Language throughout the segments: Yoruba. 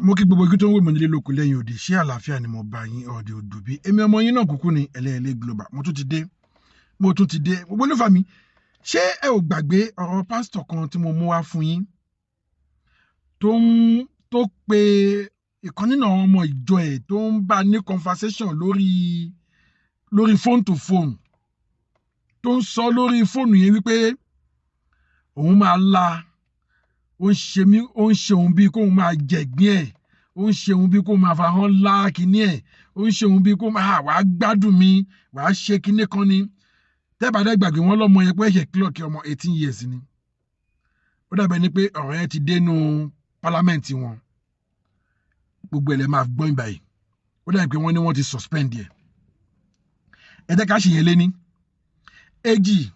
Mo kí gbogbo ojú tó ń wò mí nílé lóko lẹ́yìn òdì. Ṣé àlàáfíà ni mo bá yín? Ọ̀dẹ̀ òdù bí èmi ọmọ yín náà kúkú ni Ẹlẹ́ẹ̀lẹ́ Global. Mo tún ti dé, mo tún ti dé. Gbogbo olúfa mi, ṣé ẹ ò gbàgbé ọ̀rọ̀ pásítọ̀ kan tí mo mú wá fún yín tó ń tó pe ìkan nínú àwọn ọmọ ìjọ ẹ̀ tó ń bá ní conversation lórí phone to phone, tó ń sọ lórí fóònù yẹn wípé òun máa la, ó ń ṣe mí, ó ń ṣe òun bíi kóun máa jẹ̀gbín ẹ̀, ó ń ṣe òun bíi kóun máa fa hàn lá kinní ẹ̀, ó ń ṣe òun bíi kóun máa wàá gbádùn mi, wàá ṣe kinní kan ni. Tẹ́bàdẹ́ gbàgbé wọn lọ́mọ yẹn pé ẹ̀ṣẹ̀ clock ọmọ 18 years ni. Ó dàbẹ̀ ni pé ọ̀rọ̀ yẹn ti dénú parliament wọn. Gbogbo ẹ̀ lẹ́ máa gbọ́n ìgbà yìí. Ó dàbí pé wọ́n ní wọ́n ti suspend ẹ̀. Ẹ jẹ́ ká ṣe yẹn lé ní èjì.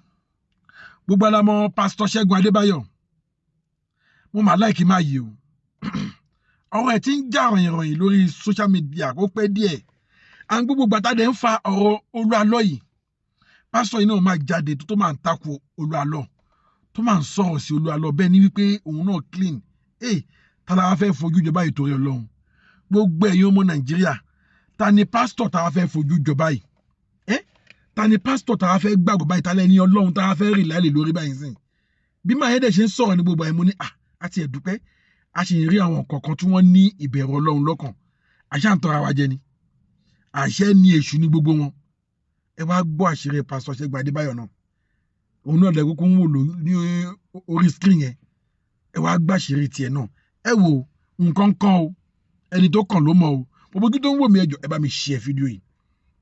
Gbogbo alamọ Pásítọ̀ Ṣẹ́gun Adébáyọ̀, mo máa like máa yìí o. Ọ̀rọ̀ ẹ̀ ti ń jà ròyìnròyìn lórí social media kó pẹ́ díẹ̀. À ń gbogbo gbàtà dẹ̀ ń fa ọ̀rọ̀ Olúalọ́ yìí, pásítọ̀ yìí náà máa jáde tó máa ń takò Olúalọ́, tó máa ń sọ̀rọ̀ sí Olúalọ́ bẹ́ẹ̀ ni wípé òun náà clean. Ẹ̀ ta la wá fẹ́ fojú jọba yìí torí Ọlọ́run? Gbogbo ẹ̀yin ọmọ Nàìjíríà, ta ni pásítọ̀ tá a fẹ́ fojú jọba yìí? Ẹ́, ta ni pásítọ̀ tá a fẹ́ gbàgbọ́ báyìí? Ta lẹ́ni Ọlọ́run tá a fẹ́ rìn láìlè lórí báyìí sìn? Bí màá yẹn dẹ̀ ṣe ń sọ̀rọ̀ ní gbogbo àìmọ́ ní àti ẹ̀dúpẹ́, a sì ń rí àwọn kọ̀ọ̀kan tí wọ́n ní ìbẹ̀rù Ọlọ́run lọ́kàn. Àṣà ń tọ́ra wa jẹ ni, àṣẹ ní èṣù ní gbogbo wọn. Ẹ wá gbọ́ àṣírí pásítọ̀ Ṣẹ́gun Adébáyọ̀ náà, òun náà lẹ kúkú ń wò ní orí screen yẹn. Ẹ wá gbọ́ àṣírí tiẹ̀ náà. Ẹ wo nǹkan kan o, ẹni tó kàn ló mọ̀ o. Gbogbo ojú tó ń wò mí, ẹ jọ̀ọ́, ẹ bá mi share fídíò yìí.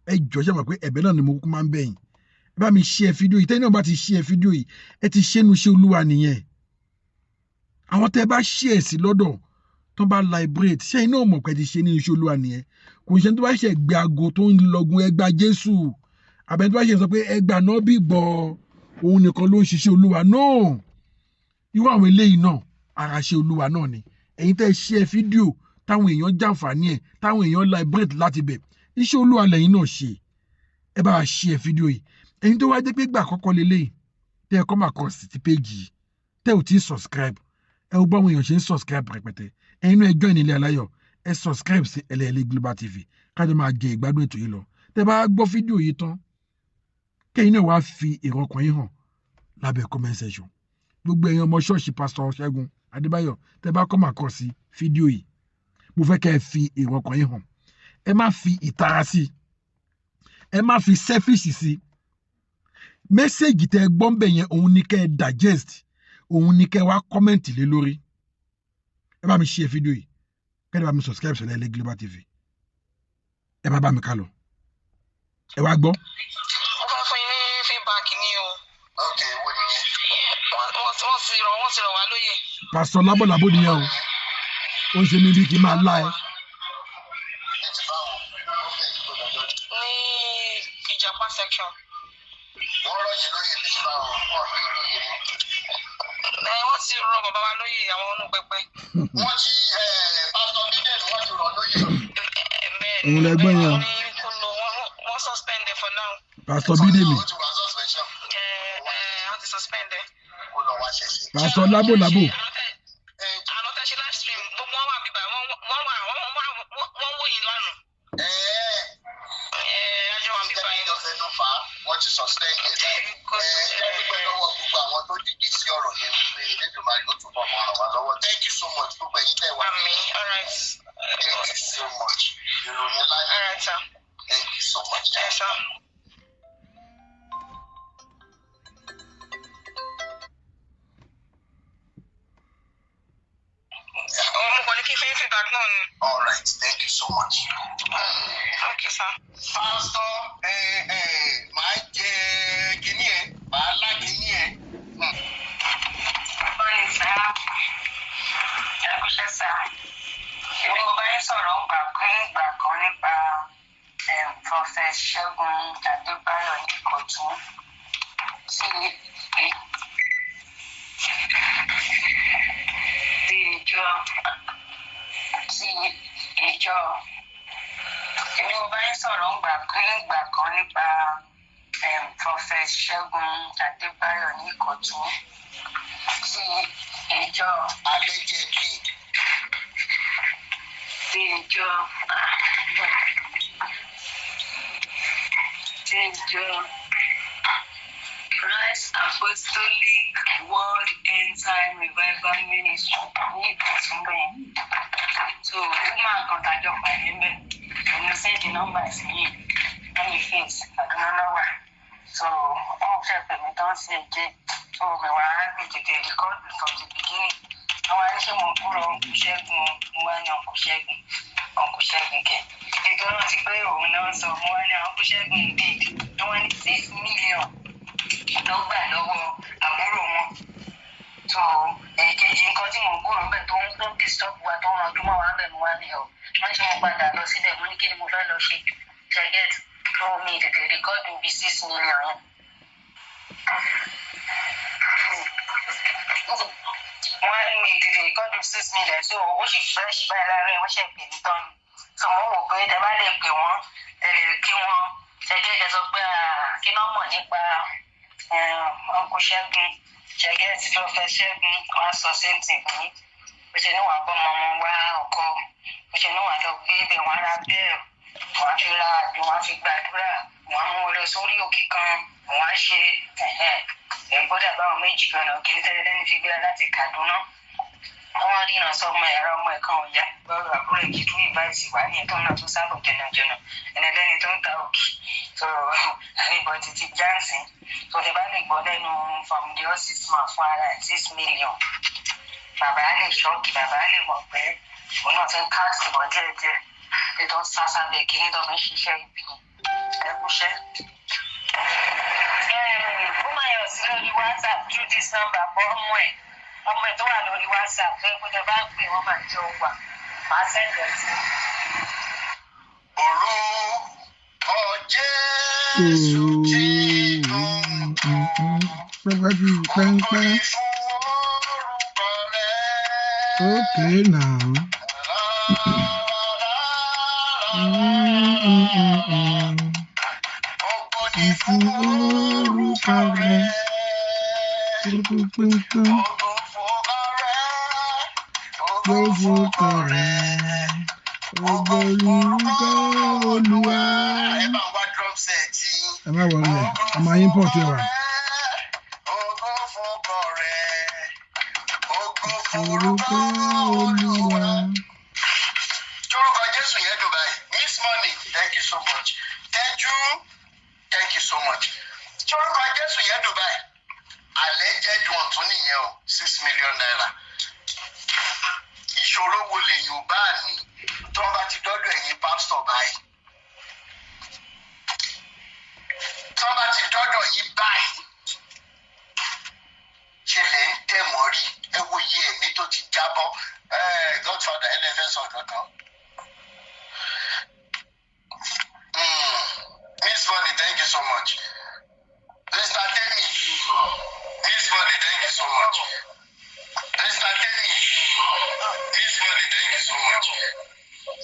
Ẹ jọ̀ọ́, ṣe mọ̀ pé ẹ̀bẹ̀ náà ni mo kúkú máa ń bẹ̀ yín? Ẹ bá mi share fídíò yìí. Tẹ́yìn náà bá ti share fídíò yìí, ẹ ti ṣẹ́nu ṣe Olúwa nìyẹn. Àwọn tẹ́ bá share sí lọ́dọ̀ tó bá liberate, ṣé iná mọ̀ pé ti ṣe ní iṣẹ́ Olúwa nìyẹn? Kò ń ṣe tó bá ṣe gbé aago tó ń lọgun ẹgbà Jésù, àbẹ̀ni tó bá ṣe sọ pé ẹgbà náà bí gbọ́, òun nìkan ló ń ṣiṣẹ́ Olúwa náà. Irú àwọn eléyìí náà, ara ṣe Olúwa náà ni. Ẹ̀yin tẹ́ share fídíò táwọn èèyàn jàǹfààní ẹ̀, táwọn èèyàn liberate láti bẹ̀, iṣẹ́ Olúwa lẹ́yìn náà ṣe. Ẹ bá wa share fídíò yìí. Ẹ̀yin tó wá jẹ́ pé gbà àkọ́kọ́ lélẹ́yìí tẹ́ ẹ kọ́ máa kọ́ sí ti péjì yìí, tẹ́ ò tí ì subscribe, ẹ ó bá àwọn èèyàn ṣe ń subscribe rẹpẹtẹ. Ẹ̀yin náà, ẹ join ilé aláyọ̀, ẹ subscribe sí Ẹlẹ́ẹ̀lẹ́ Global TV, kájọ máa jẹ ìgbádùn ètò yìí lọ. Tẹ́ bá gbọ́ fídíò yìí tán, kẹ́yìn náà wá fi èrò ọkàn yín hàn lábẹ́ comment section. Gbogbo ẹ̀yin ọmọ ṣọ́ọ̀ṣì Pásítọ̀ Ṣẹ́gun Adébáyọ̀, tẹ́ bá kọ́ máa kọ́ sí fídíò yìí, mo fẹ́ kẹ́ ẹ fi èrò ọkàn yín hàn. Ẹ má fi ìtara sí, ẹ má fi selfish sí. Message tẹ́ gbọ́ ń bẹ̀ yẹn, òun ni kẹ́ ẹ digest, òun ni kẹ́ ẹ wá comment lé lórí. Ẹ bá mi share fídíò yìí, kẹ́ ẹ bá mi subscribe sí Ẹlẹ́ẹ̀lẹ́ Global TV. Ẹ má bá mi ká lọ, ẹ wá gbọ́. Mo fẹ́ fún yín ní feedback ní o. Ok, wo nìyẹn? Wọ́n ti rọ̀ wá lóye. Pásítọ̀ lábọ̀lábò nìyẹn o. Ó ń ṣe mí bí kí n máa lá ẹ. Ní ti báwo? Wọ́n bẹ̀ yí gbọ́dọ̀ lọ. Ní Ìjàpá section. Wọ́n rọ̀ yín lóye ní ti báwo? Wọ́n rọ̀ yín lóye ní. Ẹ wọ́n ti rọ bàbá wa lóye, àwọn ọ̀nù pẹpẹ. Wọ́n ti Pásítọ̀ Bídẹ̀lì, wọ́n ti rọ̀ lóye. Bẹ́ẹ̀. Òun lẹ gbọ́ yẹn o. Wọ́n ní kó lọ, wọ́n suspend ẹ for now. Pásítọ̀ Bídèmí. Ó ti wà suspension. Ẹ ẹ wọ́n ti suspend ẹ. Kó lọ wá ṣẹ̀ṣẹ̀. Pásítọ̀ lábòlábò. Àná tẹ́ ṣe live stream, gbogbo wọn wà bíbá, wọ́n wà, wọ́n wò yín lánàá. Ẹ Ẹ àjọ wà bíbá yín. ìjọba fẹ́ ló fà á, wọ́n ti suspend ẹ̀ báyìí. Ẹ jẹ́ dúpẹ́ lọ́wọ́ gbogbo àwọn tó dìde sí ọ̀rọ̀ yẹn wípé Elédùmarè ó túbọ̀ mọ́ ràn wá lọ́wọ́. Thank you so much, gbogbo ẹ̀yin tẹ́ wà. Àmín, all right. Thank you so much. Ìròyìn láyé. All right, sir. Thank you so much. Yes, sir. Mo kàn ní kí n fẹ́ feedback náà ni. All right, thank you so much. Okay, sir. Pásítọ̀ ẹ ẹ máa jẹ kínní ẹ, màá lá kínní ẹ. Bọ́ọ̀lì sá, ẹ kúṣẹ́ sá. Èmi mo bá yín sọ̀rọ̀ ń gbà kan ìgbà kan nípa Prophet Ṣẹ́gun Adébáyọ̀ ní Ìkọ̀tún tí ìjọ. Èmi mo bá yín sọ̀rọ̀ ń gbà kan ìgbà kan nípa Prophet Ṣẹ́gun Adébáyọ̀ ní Ìkọ̀tún tí ìjọ Allegedly. Ti ìjọ ti ìjọ Christ Apostolic World End Time Revival Ministry ní Ìkọ̀tún bẹ́ẹ̀. So woman kan tàjọ pàdé ńbẹ̀, òun send nọ́mbà sí yìí, wọ́n ní Faith Kaduna náà wà. So wọ́n fẹ́ pè mí tán sí ẹ̀jẹ̀. So mi wá gbé tètè record from the beginning. Àwọn aníṣẹ́ mo kúrò Uncle Ṣẹ́gun, mo wá ní Uncle Ṣẹ́gun, Uncle Ṣẹ́gun kẹ̀. Ètò rántí pé òun náà sọ, mo wá ní Uncle Ṣẹ́gun indeed. Wọ́n ní 6 million ló gbà lọ́wọ́ àbúrò wọn. So èkejì, nǹkan tí mò ń gbúrò bẹ́ẹ̀ tó ń tó ń disturb wa, tó ń ranjú mọ́ wa bẹ́ẹ̀, mo wá ní ọ̀ wọ́n ṣe mo padà lọ síbẹ̀. Mo ní kí ni mo fẹ́ lọ ṣe ṣẹ́gẹ́t tó mi tètè record bíi 6 million yẹn. Wọ́n á ní mi tètè record 6 million, so ó sì fresh báyìí láàárọ̀ ẹ̀, wọ́n ṣe pè mí tán ni. So mo wò pé tẹ bá lè pè wọ́n, ẹ lè kí wọ́n ṣẹ́gẹ́t, ẹ sọ pé kí náà mọ̀ nípa Uncle Ṣẹ́gun ṣẹ́gẹ́t, Prophet Ṣẹ́gun. Wọ́n á sọ same thing fún yín, bó ṣe ní wàá bọ́mọ wọn wá ọkọ, bó ṣe ní wàá lọ gbé ibẹ̀, wọ́n á ra bẹ́ẹ̀, wọ́n á fi ra àdùn, wọ́n á fi gbàdúrà, wọ́n á mú wọn lọ sórí òkè kan, wọ́n á ṣe ẹ̀ gbọ́dọ̀ báwọn méjì kan náà kí ní tẹ́lẹ̀ lẹ́ni fi gbéra láti Kaduna. Wọ́n ríran sọmọ ẹ̀rọ ọmọ ẹ̀ kan ò yá gbọ́dọ̀ àbúrò èkì tún ìbáìsì wà ní ẹ̀tọ́ náà tún sábò jẹnàjẹnà ẹni lẹ́ni tó ń ta òkì. So anybody ti jáǹsìn, so tẹ bá lè gbọ́ lẹ́nu from the six man fún ara ẹ̀, 6 million, bàbá lè shock, bàbá lè mọ̀ pé òun náà ti ń káàsì bọ̀ díẹ̀díẹ̀ pé tó ń sá sábẹ́ kínní tó fi ń ṣiṣẹ́ ibi. Ẹkúṣẹ́. Ó máa yọ̀ sí lórí WhatsApp through this number bọ́ ọmọ ẹ̀ tó wà lórí WhatsApp fẹ́ kó tẹ bá ń pè wọ́n máa jọ wà, máa send ẹ̀ sí. Orúkọ Jésù tí dùn tó. Pẹ́pẹ́ bí pẹ́ńpẹ́. Ògo ni fún orúkọ rẹ̀. Okay now. Ògo ni Fún fún orúkọ orúkọ rẹ̀. rẹ̀. Pínpínpín. Ògo fògo rẹ̀. Ògo Gbogbo fògo rẹ̀. rẹ̀. Ògo lórúkọ Olúwa. Ẹ bá ń wá drum set yín. Ẹ má wọlé, a máa import ẹ wá. Ògo fògo rẹ̀. Ògo Orúkọ forúkọ Olúwa. Olúwa. Torúkọ Jésù yẹn dùn báyìí. Miss Money, thank you so much. Tẹ́jú, thank you so much. Torúkọ Jésù yẹn dùn báyìí. Alẹ́ jẹ́ dùn ọ̀tún nìyẹn o, ₦6 million. Ìṣòro wo lèyìn ò bá ní tí wọ́n bá ti dọ́dọ̀ ẹ̀yin pásítọ̀ báyìí? Tí wọ́n bá ti dọ́dọ̀ yín báyìí, ṣe lè ń tẹ̀ mọ́ rí? Ẹ wo iye ẹ̀mí tó ti jábọ́. Godfather, ẹ lè fẹ́ sọ kankan. Miss Money, thank you so much. Mr. Temi, Miss Money, thank you so much. Mr. Temi, Miss Money, thank you so much.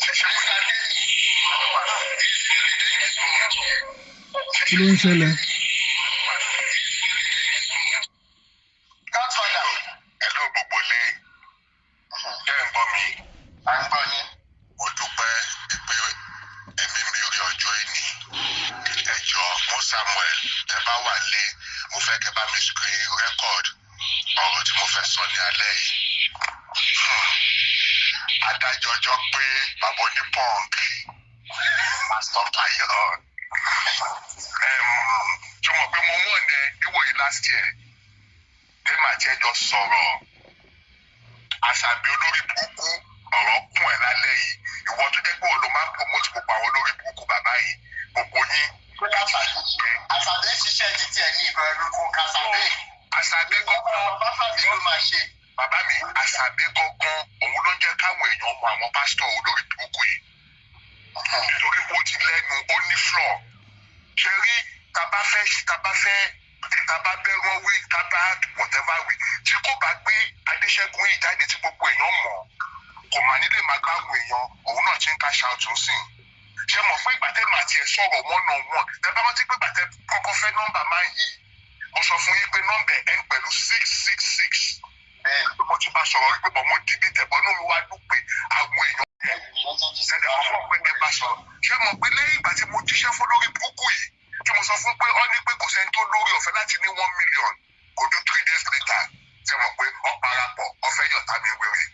Mr. Temi, Miss Money, thank you so much. Kí ló ń ṣẹlẹ̀? Godfather. Hello gbogbo ilé, jẹ́ ń gbọ́ mi? À ń gbọ́ yín. Mo dúpẹ́ pé ẹ̀mí mi rí ọjọ́ ìní. Ẹ jọ̀ọ́, mo Samuel, tẹ bá wà lé, mo fẹ́ kẹ́ bá mi screen record ọ̀rọ̀ tí mo fẹ́ sọ ní alẹ́ yìí. Adájọ́ ọjọ́ pé bàbá onípọ̀nk, Pastor Tayo, tó mọ̀ pé mo wọ̀n ẹ níwòyí last year, tẹ́lẹ̀ àti ẹjọ́ sọ̀rọ̀ àṣàbí olórí burúkú, ọ̀rọ̀ kún ẹ̀ lálẹ́ yìí. Ìwọ tó jẹ́ pé òun ló máa ń promote gbogbo àwọn olórí burúkú bàbá yìí, gbogbo yín. Àṣàbí, Àṣàbí ṣiṣẹ́ títí ẹ̀ ní ìbẹ̀rù kò kàṣàbí. Àṣàbí gángan. Bàbá Fàmí ló máa ṣe. Bàbá mi, àṣàbí gángan, òun ló ń jẹ́ káwọn èèyàn mọ àwọn pásítọ̀ olórí burúkú yìí, nítorí ó ti lẹ́nu, ó ní floor. Ṣe rí, tá bá fẹ́ tá bá bẹ́ràn wí, tá bá whatever wí, tí kò bá gbé Adéṣẹ́gun yìí jáde tí gbogbo èèyàn mọ̀, kò mà nílé máa gbáwọn èèyàn. Òun náà ti ń cash out ń sìn. Ṣe mọ̀ pé ìgbà tẹ́lu àti ẹ̀ sọ̀rọ̀ one on one, tẹ́ bá rántí pé ìgbà tẹ́ kọ́kọ́ fẹ́ nọ́mbà máa yìí, mo sọ fún yín pé nọ́mbà ẹ̀ ń pẹ̀lú 666. Bẹ́ẹ̀. Mo ti bá sọ̀rọ̀ wípé bọ̀ mo delete ẹ̀ bọ́, inú mi wá dùn pé àwọn èèyàn Wọ́n ti Ṣé mo pé lẹ́yìn ìgbà tí mo jíṣẹ́ fún lórí burúkú yìí, tí mo sọ fún pé ọ ní pé kò sẹ́ni tó lórí ọ̀fẹ́ láti ní 1 million, kò ju 3 days later, ṣé mo pé ọ parapọ̀, ọ fẹ́ yọ̀tá mi wèrè,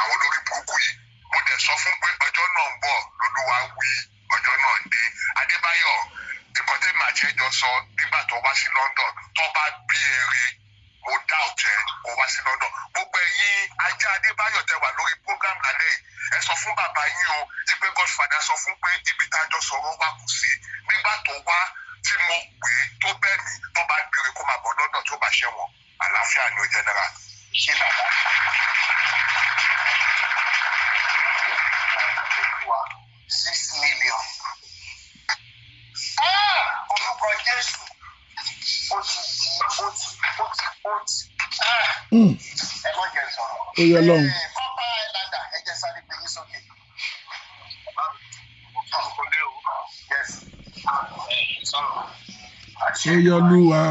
àwọn olórí burúkú yìí. Mo dẹ̀ sọ fún pé ọjọ́ náà ń bọ̀, lolúwa wí, ọjọ́ náà dé. Adébáyọ̀, nǹkan tí màá ṣe jọ sọ nígbà tó wá sí London, tó bá bí ẹrẹ, mo dá ọ̀tẹ̀ kó wá sí London. Gbogbo ẹ̀yin ajá Adébáyọ̀ tẹ wà lórí program lálẹ́ yìí, ẹ sọ fún bàbá yín o wípé Godfather sọ fún pé ibi tá a jọ sọ̀rọ̀ wá kù sí nígbà tó wá tí mo pè é tó bẹ̀ mí, tó bá gbére kó máa bọ̀ lọ́dọ̀, tó bá ṣẹ̀wọ̀n. Àlàáfíà ni o, general. Ṣé bàbá 6 million? Ah! Orúkọ Jésù, ó ti di, ó ti, ó ti, ó ti. Ah! Ẹ má jẹ́ sọ̀rọ̀. Ó yẹ lọ́hùn. Kọ́pá Islander, ẹ jẹ́ sáré gbé yín sókè. Yes. Ó yẹ Olúwa.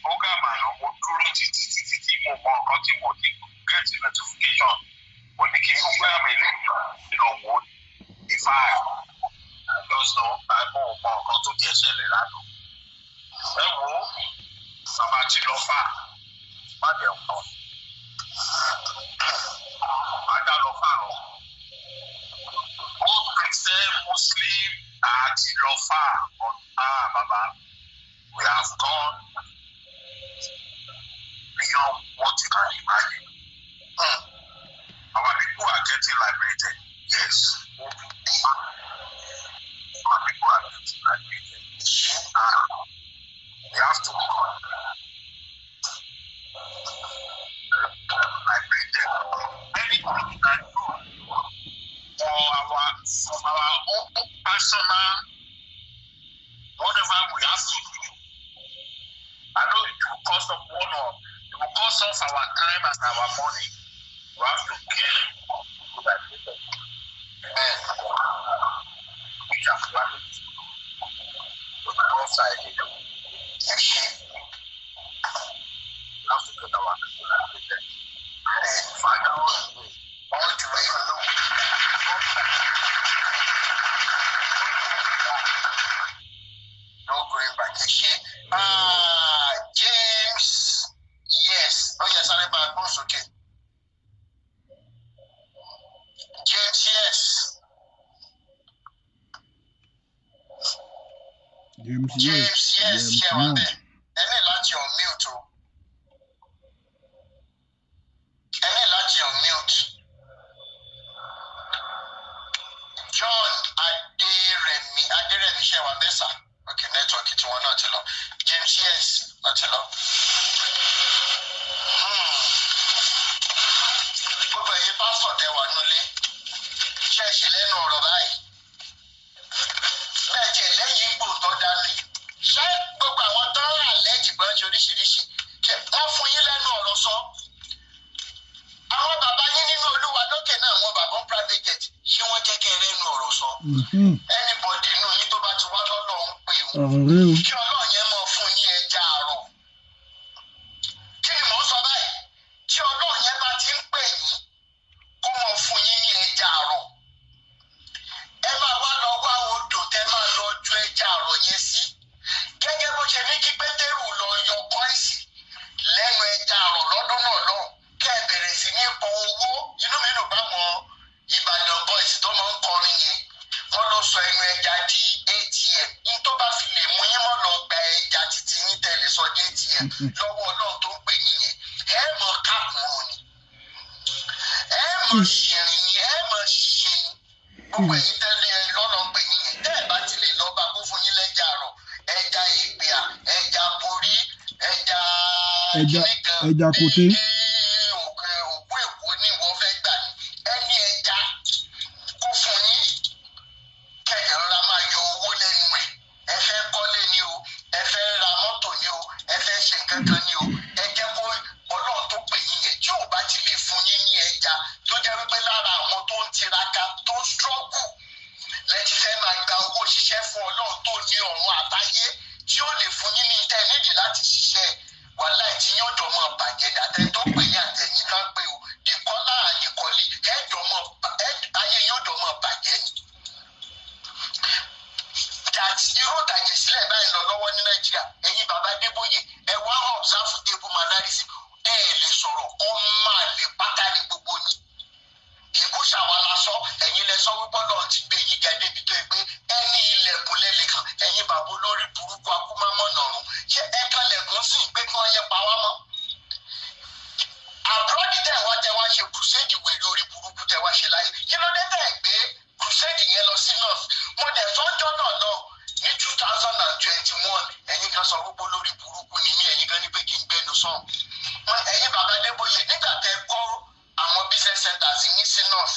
Program àná, mo dúró títí títí tí mo mọ nǹkan tí mo ti get notification. Mo ní kí program eléyìí lọ wò ó. In fact, I just don't, I mọ mọ nǹkan tó tiẹ̀ ṣẹlẹ̀ lánàá. Ẹ wo, bàbá ti lọ fà, má jẹ́ nǹkan. Ajá lọ fà o. Both Christian, Muslim àti lọ fà. Ah, bàbá, we have gone beyond what you can imagine. Our people are getting liberated. Yes. Our people are getting liberated. We have to liberated. Anything we can do for our from our own personal whatever we have to do. I know it will cost us one or it will cost us our time and our money. We have to get people liberated. Which are planning to do outside. Ẹ ṣe. We have to get our people liberated. Find out the way. All the way. No way. No going back. Ẹ ṣe. Ah, James, yes, ó yẹ sáré bá a gbóhùn sókè. James, yes. James, yes. James, yes. James, Ṣe wà no. bẹ́ẹ̀? Ẹ ní láti unmute o. Ẹ ní láti unmute. John Adérẹ̀mí, Adérẹ̀mí, ṣe wà bẹ́ẹ̀ sà? Ok, network tiwọn náà ti lọ. James, yes, náà ti lọ. Gbogbo ẹ̀yin pásítọ̀ tẹ wà nulẹ̀ ṣẹ́ẹ̀ṣì lẹ́nu ọ̀rọ̀ báyìí, bẹ́ẹ̀ tiẹ̀ lẹ́yìn ipò tó dání, ṣé gbogbo àwọn tó ń rà lẹ́jì gbọ́n ṣe oríṣiríṣi, ṣé wọ́n fún yín lẹ́nu ọ̀rọ̀ sọ? Àwọn bàbá yín nínú Olúwa lókè náà, àwọn bàbá ń private jet, ṣé wọ́n jẹ́ kẹ́ ẹ rẹ́nu ọ̀rọ̀ sọ? Anybody inú yín tó bá ti wá lọ́lọ́ ń pè ó, Ọ̀rọ̀ rẹ o. kí Ọlọ́run yẹn mọ̀ fún yín ẹja àrọ̀. Kí ni mò ń sọ báyìí? Tí Ọlọ́run yẹn bá ti ń pè yín, kó mọ̀ fún yín ní ẹja àrọ̀. Ẹ máa wá lọ wá odò tẹ máa lọ ju ẹja àrọ̀ yẹn sí, gẹ́gẹ́ bó ṣe ní kí Pétérù lọ yọ coins lẹ́nu ẹja àrọ̀ lọ́dún náà lọ, kẹ́ ẹ bẹ̀rẹ̀ sí ní pọn owó. Inú mi dùn báwọn Ìbàdàn boys tó máa ń kọrin yẹn, wọ́n ló sọ ẹnu ẹja di ATM. Ní tó bá fi lè mú yín mọ́ lọ gba ẹja títí yín tẹ̀lé sọ di ATM lọ́wọ́ Ọlọ́run tó ń pè yín yẹn, ẹ mọ̀ kákùnrún ni, ẹ mọ̀ ṣìrìn ni, ẹ mọ̀ ṣiṣẹ́ ni. Gbogbo èyí tẹ́lẹ̀ ẹ lọ́nà ń pè yín yẹn, tẹ́ ẹ bá ti lè lọ bá kó fún yín lẹ́jà àrọ̀, ẹja ìpìà, ẹja borí, ẹja Ẹja kíní kan, ẹja koté. bí òkè òkú Èkó ní ìwọ fẹ́ gbà ní ẹni ẹja kó fún yín, kẹ̀kẹ́ rọra máa yọ owó lẹ́nu ẹ̀. Ẹ fẹ́ kọ́lé ni o, ẹ fẹ́ ra mọ́tò ni o, ẹ fẹ́ ṣe nǹkan kan ni o, ẹ jẹ́ kó Ọlọ́run tó pè yín yẹn, tí ò bá ti lè fún yín ní ẹja, tó jẹ́ wípé lára àwọn tó ń tiraka, tó ń struggle lẹ́tí fẹ́ máa gba owó ṣiṣẹ́ fún Ọlọ́run tó ní ọ̀run àtayé, tí ó lè fún yín ní tẹ́ nídìí láti ṣiṣẹ́, wàhálà tí yóò jọ mọ́ bàjẹ́. Àtẹni tó pè yín, àtẹ̀yìn tán pé o, the caller and the callee, ẹ jọ mọ́ ayé yóò Nàìjíríà. Ẹ̀yin bàbá Adébóyè, ẹ wá observe table mannerism. Ẹ lè sọ̀rọ̀, ọmọ àlè pátá ní gbogbo yín. Kì í kú ṣàwa la sọ, ẹ̀yin lẹ sọ wípé Ọlọ́run ti gbé yín ga débi tó yẹ pé ẹni ilẹ̀kùn lẹ́lẹ̀ kan. Ẹ̀yin bàbá olórí burúkú akúmámọ̀nà ọ̀run, ṣé ẹ kan lẹ̀kùn sí pé kí wọ́n yẹ pa wá mọ́? Abroad tẹ̀ wá, tẹ̀ wá ṣe crusade wèrè orí burúkú tẹ̀ wá ṣe láyé, kí ló dé tẹ̀ gbé crusade yẹn lọ sí north? Mo dẹ̀ sọ́jọ́ náà lọ ní 2021. Ẹ̀yin kan sọ wípé olórí burúkú ni mí, ẹ̀yin kan ní pé kí n gbẹnu sàn. Ẹ̀yin bàbá Adébóyè, nígbà tẹ́ kọ́ àwọn business centers ní sí north,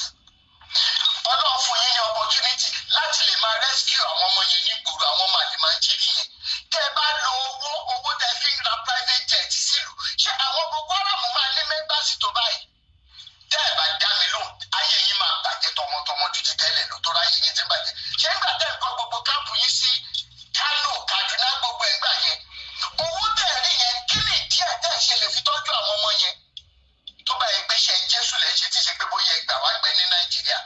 Ọlọ́run fún yín ní opportunity láti lè máa rescue àwọn ọmọ yẹn ní ìgboro, àwọn ọmọ àlìmáńjìrì yẹn. Tẹ́ ẹ bá lo owó tẹ́ fi ń ra private jet sílùú, ṣé àwọn Boko Haram máa ní members tó báyìí? Tẹ́ ẹ bá dá mi lóhùn, ayé yín máa bàjẹ́ tọmọtọmọ ju ti tẹ́lẹ̀ lọ, tó ráyé yín ti ń bàjẹ́. Ṣé nígbà tẹ́ ẹ kọ́ gbogbo camp yín sí Kano, Kaduna, gbogbo ẹgbà yẹn, owó tẹ́ ẹ rí yẹn, kí ni díẹ̀ tẹ́ ẹ ṣe lè fi tọ́jú àwọn ọmọ yẹn? Tó bá yẹ pé ṣe Jésù lẹ́ ṣe, tí ṣe pé bóyá ẹgbà wá gbẹ ní Nàìjíríà,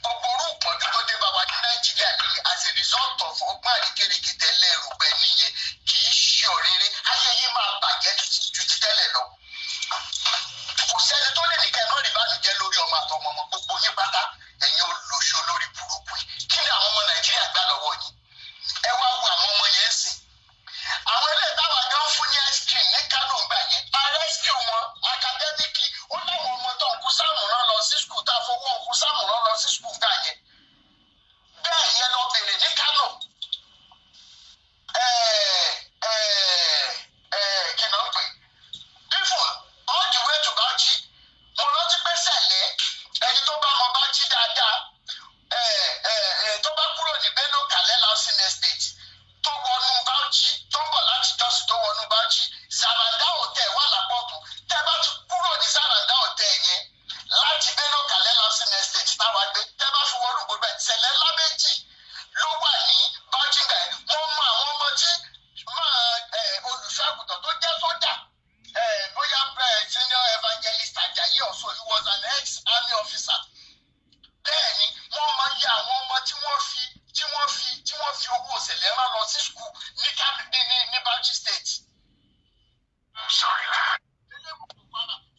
gbogbo orú ìpọ́njú tó dé bá wa ní Nàìjíríà ní as a result of ọgbọ́n àríkèrèkè tẹ́lẹ̀ rò pé níyẹn, kì í ṣe ọ̀rẹ́rẹ́, ayé yín máa bàjẹ́ ju ti tẹ́lẹ̀ lọ. Kò sẹ́ni tó lè ní ká ẹ má rí bánújẹ́ lórí ọmọ àtọmọ ọmọ gbogbo yín pátá. Ẹ̀yin olóṣó lórí burúkú yìí, kí ni àwọn ọmọ Nàìjíríà gbà lọ́wọ́ yín? Ẹ wá wo àwọn ọmọ yẹn sìn, àwọn ilé ìtawà gan fún ní ice cream ní Kánò gbà yẹn. A rescue wọn academically. Ó láwọn ọmọ tó ń kú sáàmù rán lọ sí school, tá a fowó ń kú sáàmù rán lọ sí school gbà yẹn. Bẹ́ẹ̀ yẹn lọ bèrè ní Kánò. Kí náà ń pè, even all the way to Bauchi. Mo rántí pé sẹ̀lẹ̀, ẹni tó bá mọ Bauchi dáadáa, tó bá kúrò ní Bello Kalel Housing Estate tó wọnú Bauchi, tó ń bọ̀ láti Jos tó wọnú Bauchi, Zaranda Hotel wà lápọ̀tún. Tẹ́ bá ti kúrò ní Zaranda Hotel yẹn láti Bello Kalel Housing Estate táwa gbé, tẹ́ bá fi wọnú gbogbo ẹ̀, sẹ̀lẹ̀ ńlá méjì ló wà ní Bauchi gbà yẹn. Mo mọ àwọn ọmọ tí máa olùṣọ́ àgùntàn tó jẹ́ sójà, bóyá senior evangelist Ajayi also, he was an ex-army officer. Bẹ́ẹ̀ ni wọ́n máa ya àwọn ọmọ tí wọ́n fi owó òṣèlè rán lọ sí school ní ní ní ní Bauchi State. Sorry, lad.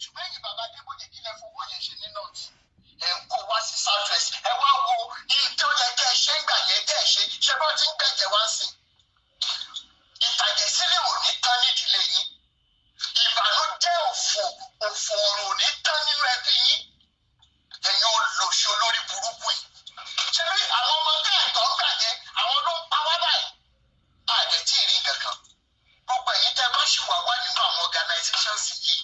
Ṣùgbọ́n ẹ̀yin bàbá Adébóyè, kí lẹ fowó yẹn ṣe ní north? Ẹ̀ ń kó wá sí south west. Ẹ wá wo iye tó yẹ kẹ́ ẹ ṣe ń gbà yẹn kẹ́ ẹ ṣe. Ṣé bá ti ń gbẹ̀jẹ̀ wá sí ìtàjẹ̀sílẹ̀, ò ní tán nídìílé yín. Ìbànújẹ́, òfò, òfò ọ̀run ò ní tán nínú ẹbí yín, ẹ̀yin olòṣì olórí burúkú yìí. Ṣé bí àwọn ọmọ tẹ́ ẹ̀tọ́ ń gbà yẹn, àwọn ló ń pa wá báyìí? Àdẹ̀ tí ì rí nǹkan kan. Gbogbo ẹ̀yin tẹ́ bá ṣì wà wá nínú àwọn organizations yìí,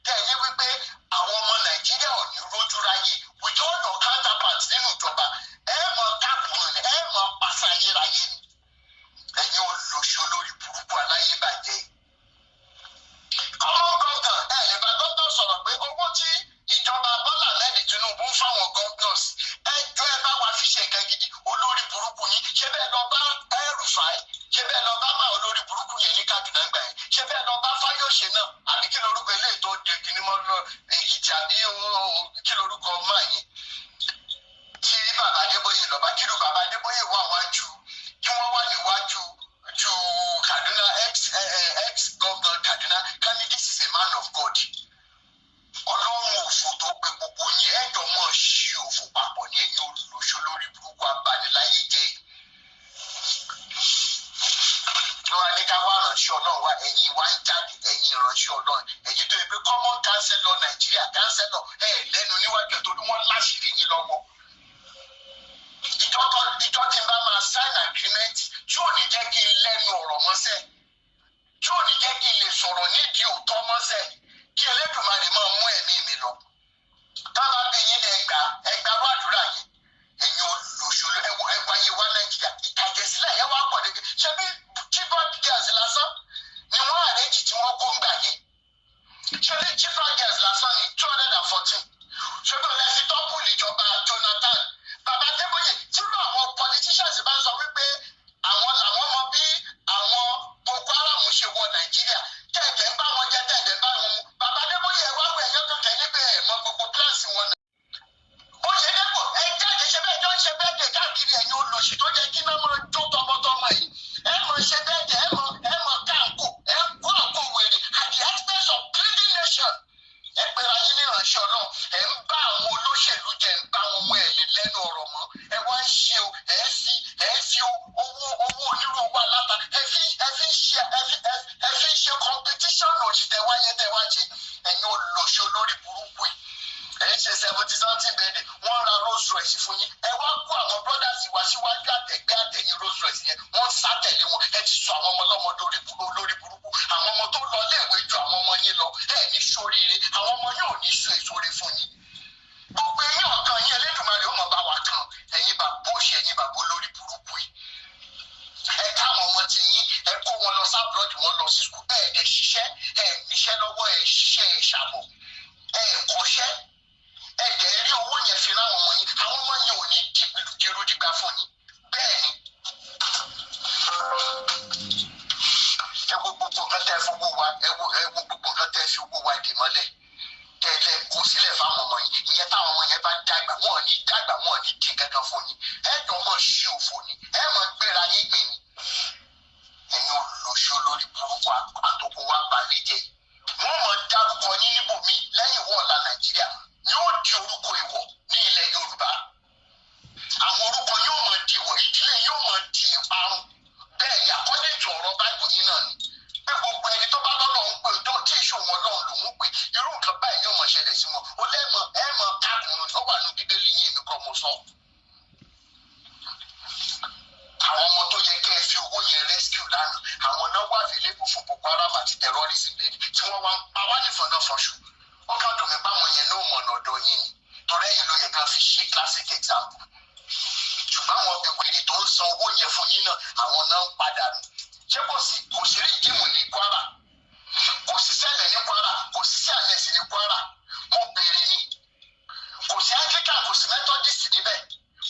tẹ́ ẹ ní wípé àwọn ọmọ Nàìjíríà ò ní rójú ráyè, with all your counterparts nínú ìjọba, ẹ mọ káàkùn ni, ẹ mọ pàṣẹ ayérayé ni. Ẹ̀yin olòṣì olórí burúkú aláyébàjẹ́ yìí, common governor, ẹ lè bá gómìnà sọ̀rọ̀ pé owó tí ìjọba Bọ́lá Ahmed Tinubu ń fáwọn governors, ẹ jọ, ẹ bá wa fi ṣe nǹkan gidi. Olórí burúkú yín. Ṣé bẹ́ẹ̀ lọ bá El-Rufai? Ṣé bẹ́ẹ̀ lọ bá máa olórí burúkú yẹn ní Kaduna gbà yẹn? Ṣé bẹ́ẹ̀ lọ bá Fáyọ̀ṣe náà, àbí kí lorúkọ eléyìí tó de kíní mọ́ lọ Èkìtì, àbí kí lorúkọ máa yẹn tí bàbá Adébóyè lọ bá? Kí ló bàbá Adébóyè wà wájú, kí wọ́n wà níwájú ju Kaduna ex governor Kaduna kan ní, "This is a man of God." Ọlọ́run òfò tó pe gbogbo yín, ẹ̀jọ̀ mọ̀ ṣí òfò papọ̀ ní, ẹ̀yin olùlọ́ṣọ́ lórí burúkú abániláyé jẹ́ yìí. Wọ́n á ní ká wá ìránṣẹ́ Ọlọ́run wá, ẹ̀yin wá ń jáde. Ẹ̀yin ìránṣẹ́ Ọlọ́run, ẹ̀yin tó yẹ pé common councillor Nàìjíríà, councillor, ẹ̀ lẹ́nu níwájú ẹ̀ torí wọ́n láṣìírí yín lọ́wọ́. Ìjọ tí n bá máa sign agreement tí ò ní jẹ́ kí n lẹ́nu ọ̀rọ̀ mọ́sẹ̀, tí ò ní jẹ́ kí n lè sọ̀rọ̀ nídìí òótọ́ mọ́sẹ̀, kí Elédùmarè máa mú ẹ̀mí mi lọ. Tábà bí yín lẹ gbà, ẹgbà wàdúrà yẹn. Ẹ̀yin olùṣòlò, ẹwọ ẹwọ ayé wa Nàìjíríà, ìtàjẹ̀sílẹ̀ yẹn wà pọ̀ dédé. Ṣé bí Chibok girls lásán ni wọ́n àrẹ́jì tí wọ́n kó ń gbà yẹn? Ṣé bí Chibok girls lásán ni 214? Ṣé bí ọ̀lẹ́ fi topple ìjọba Jonathan? Bàbá Adébóyè, tí irú àwọn politicians bá ń sọ wípé àwọn làwọn mọ bí àwọn Boko Haram ṣe wọ Nàìjíríà, tẹ̀ẹ̀dẹ̀ ń bá wọn jẹ, tẹ̀ẹ̀dẹ̀ ń bá wọn mu, bàbá Adébóyè, ẹ wá wẹ̀ ẹ̀yọ́ kankan níbẹ̀, ẹ̀ mọ gbogbo plans wọn. Oyèdèpọ̀, ẹ jáde. Ṣe bẹ́ẹ̀ jọ ń ṣe bẹ́ẹ̀ dè káàkiri? Ẹ̀yin olòṣì tó jẹ́ kí náà máa jó tọmọtọmọ yìí, ẹ mọ̀ ṣe bẹ́ẹ̀ dè, ẹ mọ̀ 70-something birthday, wọ́n ra Rolls Royce fún yín. Ẹ wá kó àwọn brothers wá síwájú, àtẹ̀gbẹ́ àtẹ̀yìn Rolls Royce yẹn, wọ́n sá tẹ̀lé wọn. Ẹ ti sọ àwọn ọmọ ọlọ́mọ lórí olórí burúkú. Àwọn ọmọ tó lọ léèwé ju àwọn ọmọ yín lọ. Ẹ ní sóríire, àwọn ọmọ yóò ní so èsóre fún yín. Gbogbo eyín ọ̀kan yín, Elédùmarè ó mọ̀ bá wa kan. Ẹ̀yin bàbá òṣì, ẹ̀yin bàbá olórí burúkú yìí, ẹ káwọn ọmọ ti yín, ẹ kó wọn lọ s'abroad, wọn lọ sí school. Ẹ dẹ̀ ṣiṣẹ́, ẹ níṣẹ́ lọ́wọ́, ẹ ṣiṣẹ́, ẹ ṣàbọ̀, ẹ kọ́ṣẹ́. Ẹ dẹ̀ rí owó yẹn fi ráwọn ọmọ yín. Àwọn ọmọ yẹn ò ní di dirúdìgbà fún yín. Bẹ́ẹ̀ ni. Ẹ wo gbogbo nǹkan tẹ́ ẹ fowó wa, ẹ wo gbogbo nǹkan tẹ́ ẹ fi owó wa dè mọ́lẹ̀, tẹ́ ẹ lẹ́ kó sílẹ̀ fáwọn ọmọ yín. Ìyẹn táwọn ọmọ yẹn bá dàgbà, wọn ò ní dàgbà, wọn ò ní di kankan fún yín. Ẹ jọ mọ̀ ṣí òfò ni, ẹ mọ̀ gbéra yín gbìn ni. Ẹ̀yin olùlọ́ṣọ́ lórí burúkú, àtòkò wa balẹ̀ jẹ́. Wọ́n mọ̀ dárúkọ yín níbòmíì lẹ́yìn wọ́ọ̀la. Nàìjíríà yóò di orúkọ ìwọ̀ ní ilẹ̀ Yorùbá. Àwọn orúkọ yóò mọ̀ di ìwọ̀, ìdílé yóò mọ̀ di ìparun. Bẹ́ẹ̀ ni, according to ọ̀rọ̀ Báíbù yín náà ni pé gbogbo ẹni tó bá lọ́lọ́ ń pè tó tí ìṣòwò Ọlọ́run lòún pè, irú nǹkan báyìí yóò mọ̀ ṣẹlẹ̀ sí wọn. Ó lẹ́mọ̀ ẹ mọ̀ kákùnrin, ó wà ní Bíbélì yín, èmi kọ́ mo sọ. Àwọn ọmọ tó yẹ kẹ́ ẹ fi owó yẹn rescue lánàá, àwọn náà wà available fún Boko Haram àti terrorism lẹ́ni tí wọ́n wá ń pa wá nífọ̀nà fọ̀ṣù. Ó kàn dùn mí báwọn yẹn náà mọ̀nà ọ̀dọ̀ yín ni, torí ẹ̀yin ló yẹ ká fi ṣe classic example. Ṣùgbọ́n àwọn wèrè tó ń san owó yẹn fún yín náà, àwọn náà ń padà nù. Ṣé kò sí Redeem ní Kwara? Kò sí Cele ní Kwara? Kò sí C&S ní Kwara? Mo béèrè ni. Kò sí Anglican, kò sí Methodist níbẹ̀,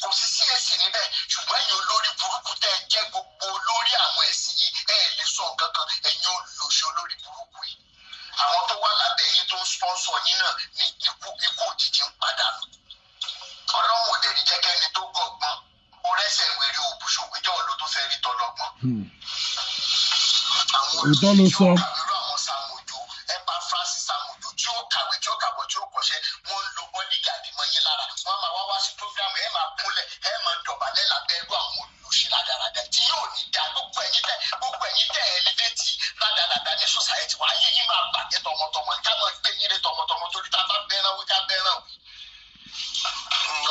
kò sí CAC níbẹ̀. Ṣùgbọ́n ẹ̀yin olórí burúkú tẹ́ ẹ jẹ́ gbogbo olórí àwọn ẹ̀sìn yìí, ẹ lè sọ nǹkan kan. Ẹ̀yin olóṣì olórí burúkú yìí, àwọn tó wà lábẹ́ yín tó ń sponsor yín náà ní ikú ikú òjijì ń padànù. Ọlọ́run ò dẹ̀ ní jẹ́ kẹ́ni tó gọ̀gbọ́n ó rẹ́sẹ̀ wèrè òbúṣogbìjọ́ ló tó fẹ́ rí tọlọ́gbọ́n. Àwọn Òótọ́ ló olùsí tí sọ. ó kàwé rú àwọn Sàmójó, Epaphras Sàmójó tí ó kàwé, tí ó kàbọ̀, tí ó kọ́ṣẹ́, wọ́n ń lo bodyguard mọ́ yín lára. Wọ́n máa wá wá sí program, ẹ máa kúnlẹ̀, ẹ máa dọ̀bálẹ̀ lábẹ́ irú àwọn olùsí rádaràdà tí yóò ní dá. Gbogbo ẹ̀yin tẹ́ elevate rádaràdà ní society wa, ayé yín máa bàjẹ́ tọmọtọmọ. Ká máa gbé yín lé tọmọtọmọ, torí tá a bá bẹ́ràn wí, ká bẹ́ràn wí.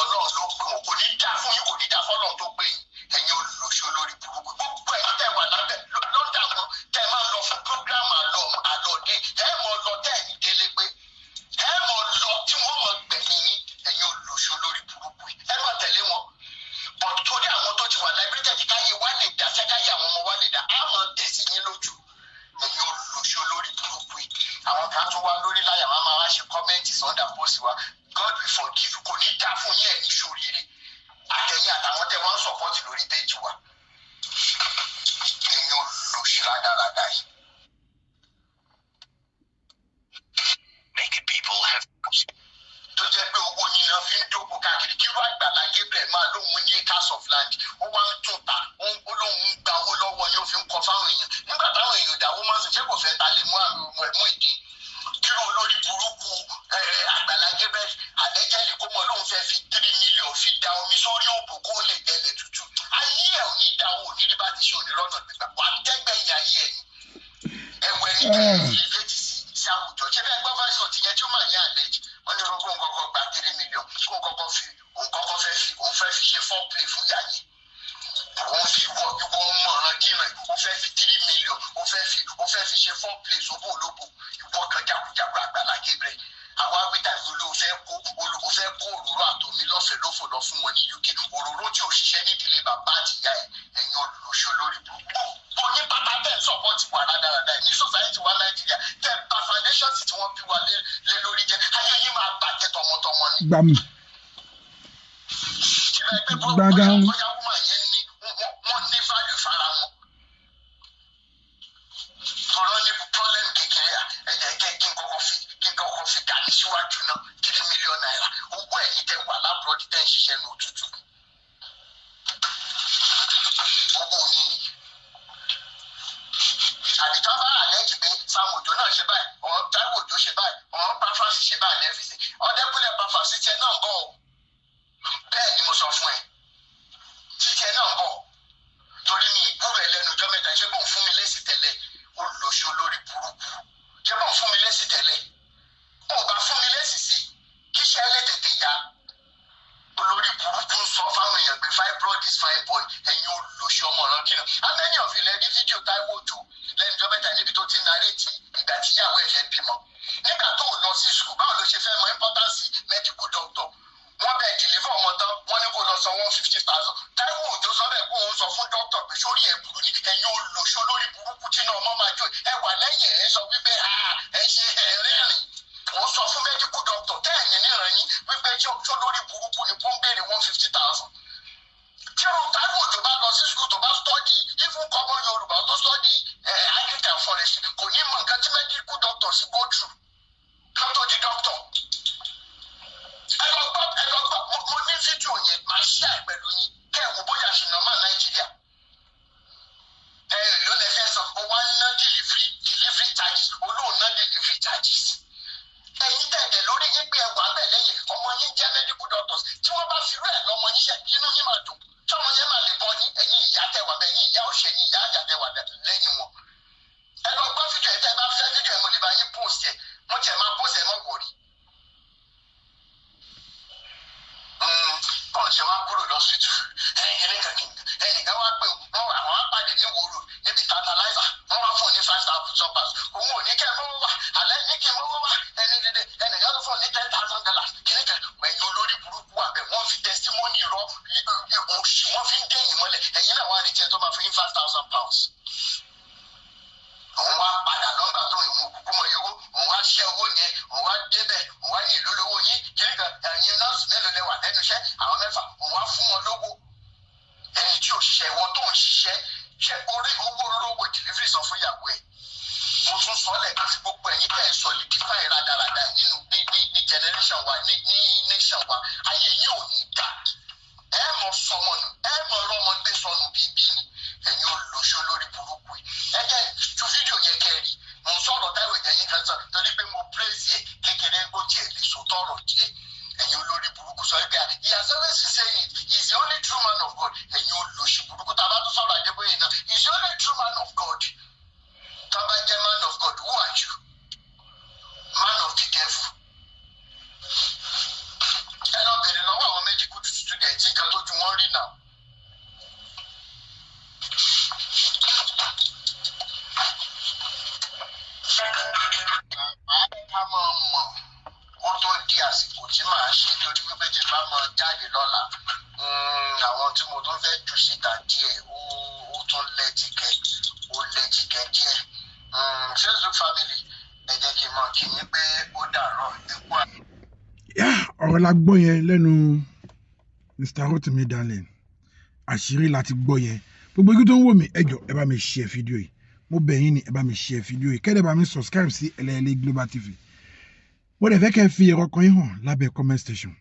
Ọlọ́run ló pè wọ́n. Kò ní dá fún yín, kò ní dá fọ́lọ́run tó pè yín. Ẹ̀yin olùlọ́sí olórí burúkú, gbogbo ẹ̀yin tẹ́ wà lábẹ́ lọ́dà wọn, tẹ́ máa ń lọ fún program àlọ́ àlọ́dẹ, ẹ mọ̀ lọ tẹ́ ẹ̀ ní délé pé ẹ mọ̀ lọ tí wọ́n mọ̀ gbẹ̀mí yín. Ẹ̀yin olùlọ́sí olórí burúkú yìí, ẹ máa tẹ̀lé wọn bọ̀, torí àwọn tó ti wà liberated, káyé wá lè dá sẹ́káyé àwọn ọmọ wa lè dá, á mọ̀ tẹ̀sí yín lójú. Ẹ̀yin olùlọ́sí olórí burúkú yìí, àwọn kan tó wá lórí láyà, wọn máa wá ṣe comment under post wa, "God will forgive you." Kò ní dá fún yín, ẹ̀ ní sóríire, àtẹ̀yìn àtàwọn tẹ̀ wọ́n ń support lórí péjì wa. Ẹ̀yin olùlọ́sí rádaràdà yìí. Naked people have Tó jẹ́ pé owó yín náà fi ń dóko káàkiri. Kí irú Àgbàlá Gabriel máa lóun ní acres of land, ó wá ń tún ta, ó lóun ń gba owó lọ́wọ́ yín, ó fi ń kọ fáwọn èèyàn. Nígbà táwọn èèyàn dáwó máa ń sìn, ṣé kò fẹ́ ta lè mú àmì mú ìdí? Kí irú olórí burúkú Àgbàlá Gabriel àlẹ́jẹ́lì kó mọ̀ lóun fẹ́ fi 3 million fi da omi sórí òbò kó lè tẹ̀lé tútù. Ayé ẹ̀ ò ní dá, ò ní rí bá ti ṣe, òní rọ́nà gbígbà wà á tẹ́gbẹ̀yìn ayé ẹ̀ ni. Ẹ̀wẹ̀ ní tẹ́lẹ̀ elevate sí àwùjọ. Ṣé bẹ́ẹ̀ gbọ́ voice note yẹn tí ó máa yẹn àlejò? Wọ́n ní kó ń kọ́kọ́ gba 3 million, kó ń kọ́kọ́ fi òun kọ́kọ́ fẹ́ fi òun fẹ́ fi ṣe foreplay fún ìyá yẹn. Òun fi ìwọ ìwọ mọ̀ràn kíran, ó fẹ́ fi 3 million, ó fẹ́ fi ṣe foreplay sóbò olóbò. Ìwọ kan jákujáku Àgbàlá Gabriel, àwa wíta ìlú fẹ́ kó ó fẹ́ kó òróró àtòmí lọ́fẹ̀ẹ́ lófò lọ fún wọn ní UK, òróró tí ò ṣiṣẹ́ nídìílé bàbá àtìyá ẹ̀. Ẹ̀yin olùlọ́ṣọ́ lórí burúkú oní pátá tẹ̀ ń support wà rádaràda ní society wa Nàìjíríà, tẹ̀ bà foundation tí wọ́n bí wa lé lórí jẹ́, ayé yín máa bàjẹ́ tọmọtọmọ ni. Gbàmù. Gbàgán. Bóyá woman yẹn ní wọ́n ní value fara wọn. Tọ́lọ́ ní problem kékeré, ẹ̀jẹ̀ kẹ́ kí n kọ́kọ́ fi dání síwájú náà ₦3 million, owó ẹ̀yin tẹ wà l'abroad, tẹ́ ń ṣiṣẹ́ ní òtútù. Owó yín ni. Àbí tó bá àlẹ́jì pé Sam Ojo náà ṣe báyìí, ọ̀ Táíwò Òjó ṣe báyìí, ọ̀ Pafras ṣe báyìí lẹ́fíìsì. Ọ̀dẹ́kúnlẹ̀ Pafras tiẹ̀ náà ń bọ̀ o. Bẹ́ẹ̀ ni mo sọ fún ẹ, títí ẹ náà ń bọ̀, torí mi ìgbúrò ẹ lẹ́nu ọjọ́ mẹ́ta. Ṣé bóun fún mi lésì tẹ́lẹ̀? Ó lọ sí olórí burúkú. Ṣé bóun fún mi lésì tẹ́lẹ̀? Ó bá fún mi lésì sí. Kíṣẹ́ lè tètè yá. Olórí burúkú ń sọ fáwọn èèyàn pé fibroid is fine boy. Ẹ̀yin olùsí ọmọ ọ̀ràn kìnnà. How many of you lẹ rí fídíò Táíwò Òjó lẹ́nu ọjọ́ mẹ́ta níbi tó ti narrate ìgbà tíyàwó ẹ̀ fẹ́ bímọ? Nígbà tó lọ sí school, báwo ló ṣe fẹ́ mọ importance medical doctor? Wọ́n bẹ̀ deliver ọmọ tán, wọ́n ní kó lọ san 150,000. Táíwò Òjó sọ bẹ́ẹ̀ kó òun sọ fún doctor pé sórí ẹ̀ burú ni. Ẹ̀yin olùsí olórí burúkú tí náà ọmọ máa jó ẹ wà lẹ́yìn ẹ̀ sọ wípé ẹ ṣe ẹ rẹ́rìn. Òun sọ fún medical doctor tẹ́ẹ̀ní níran yín wípé tó lórí burúkú ni kó ń béèrè 150,000. Tí òun Táíwò Òjó bá lọ sí school, tó bá study even common Yorùbá, tó study agric and forestry, kò ní mọ nǹkan tí medical doctor sì go through kán tó di doctor. Ẹ lọ gbọ́, ẹ lọ gbọ́. Mo ní fídíò yẹn, máa share pẹ̀lú yín kẹ́ ẹ̀ wò bóyá ṣì normal Nàìjíríà. Ẹ ló lẹ fẹ́ sọ, ó wá ń ná delivery charges, olóòn ná delivery charges. Ẹ̀yin tẹ̀lé lórí yín pé ẹwà bẹ̀ lẹ́yìn ọmọ yín jẹ́ medical doctors, tí wọ́n bá fi rú ẹ̀ lọ́mọ yín ṣe, inú yín máa dùn, tí ọmọ yẹn máa lè bọ́ yín. Ẹ̀yin ìyá tẹ̀wà bẹ̀, ẹ̀yin ìyá òṣè, ẹ̀yin ìyá àyà tẹ̀wà lẹ́yìn wọn. Ẹ lọ gbọ́ fídíò ẹ̀. Tẹ́ ẹ bá fẹ́ fídíò ẹ̀, mo lè bá yín post ẹ̀. Mo tiẹ̀ máa post ẹ̀, mọ́ wọ̀rí. Bọ́ọ̀ ṣe wá kúrò lọ́sítù, ẹnìkan wá pé wọ́n àwọn á pàdé ní wòrò níbi tantalizer. Wọ́n wá fún un ní 5,000 pounds. Òun ò ní kẹ́ ẹ mọ́wọ́ wá alẹ́ ní kí n mọ́wọ́ wá. Ẹni dédé ẹnìkan tó fún un ní $10,000. Kìíní kan, ẹ̀yin olórí burúkú wà bẹ̀. Wọ́n fi testimony rọ òṣì, wọ́n fi ń dẹ̀yìn mọ́lẹ̀. Ẹ̀yin náà wá retí ẹ tó máa fún yín £5,000. Òun wá padà lọ́gbà tó ìwọ̀n kúkú mọ iye owó. Òun wá ṣẹ́ owó yẹn, òun wá débẹ̀, òun wá ní ìlú lówó yín kìíní kan. Ẹ̀yin nọ́ọ̀sì mélòó lẹ wà lẹ́nu iṣẹ́? Àwọn mẹ́fà. Òun wá fún wọn lówó. Ẹni tí ò ṣiṣẹ́, ìwọ tó ń ṣiṣẹ́ ṣe orí owó olówó delivery sọ fún ìyàwó ẹ̀. Mo tún sọ lẹ́ẹ̀kan sí gbogbo ẹ̀yin tẹ́ ẹ̀ solidify rádaràda nínú ní generation wa, ní nation wa, ayé yín ò ní dá. Ẹ mọ sọmọ nù, ẹ mọ ọlọmọ gbé sọnù bíbí ni. Ẹ̀yin olóṣó lórí burúkú yìí, ẹ jẹ́ ju fídíò yẹn kẹ́rì. Mo ń sọ̀rọ̀ Táíwò Ìjẹ̀yìn kan sọ torí pé mo praise ẹ̀ kékeré, bó tiẹ̀ lè so tọrọ díẹ̀. Ẹ̀yin olórí burúkú sọ pé he has always been saying it, he is the only true man of God. Ẹ̀yin olóṣì burúkú. Tá a bá tún sọ̀rọ̀ Adébóyè náà, he is the only true man of God. Tá a bá jẹ́ man of God, who are you? Man of the devil. Ẹ lọ bèrè lọ́wọ́ àwọn medical students nǹkan tó ju wọ́n rí náà. Bàbá ká máa mọ̀ ó tó di àsìkò tí màá ṣe, torí wípé tí bá máa jáde lọ́la, àwọn tí mo tún fẹ́ jù síta díẹ̀, ó tún lẹ́tìkẹ́, ó lẹ́tìkẹ́ díẹ̀. Facebook family, ẹ jẹ́ kí n mọ̀ kí yín pé ó dàárọ̀, ẹ kú àná. Yá, ọ̀rọ̀ la gbọ́ yẹn lẹ́nu Mr. Rotimi Darling. Àṣírí la ti gbọ́ yẹn. Gbogbo ibi tó ń wò mí, ẹ jọ̀ọ́, ẹ bá mi share fídíò yìí. Mo bẹ̀ yín ni, ẹ bá mi share fídíò yìí, kẹ́lẹ́ bá mi subscribe sí Ẹlẹ́yẹlé Global TV. Mo dẹ̀ fẹ́ kẹ́ ẹ fi èrò ọkàn yín hàn lábẹ́ comment station.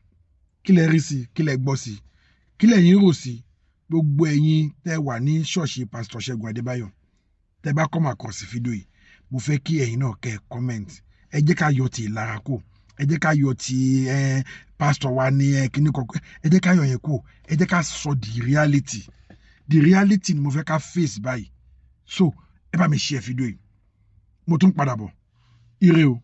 Kí lẹ rí sí? Kí lẹ gbọ́ sí? Kí lẹ yín rò sí? Gbogbo ẹ̀yin tẹ́ wà ní ṣọ́ọ̀ṣì Pastor Ṣẹ́gun Adébáyọ̀, tẹ́ bá come across fídíò yìí, mo fẹ́ kí ẹ̀yin náà kẹ́ ẹ comment. Ẹ jẹ́ ká yọ ti ìlara kù, ẹ jẹ́ ká yọ ti ẹ pastor wa ní ẹ kíní kọ̀ọ̀kan, ẹ jẹ́ ká yọ yẹn kù. Ẹ jẹ́ ká sọ the reality. The reality ni mo fẹ́ ká face báyìí. So ẹ bá mi share fídíò yìí. Mo tún padà bọ̀. Ire o.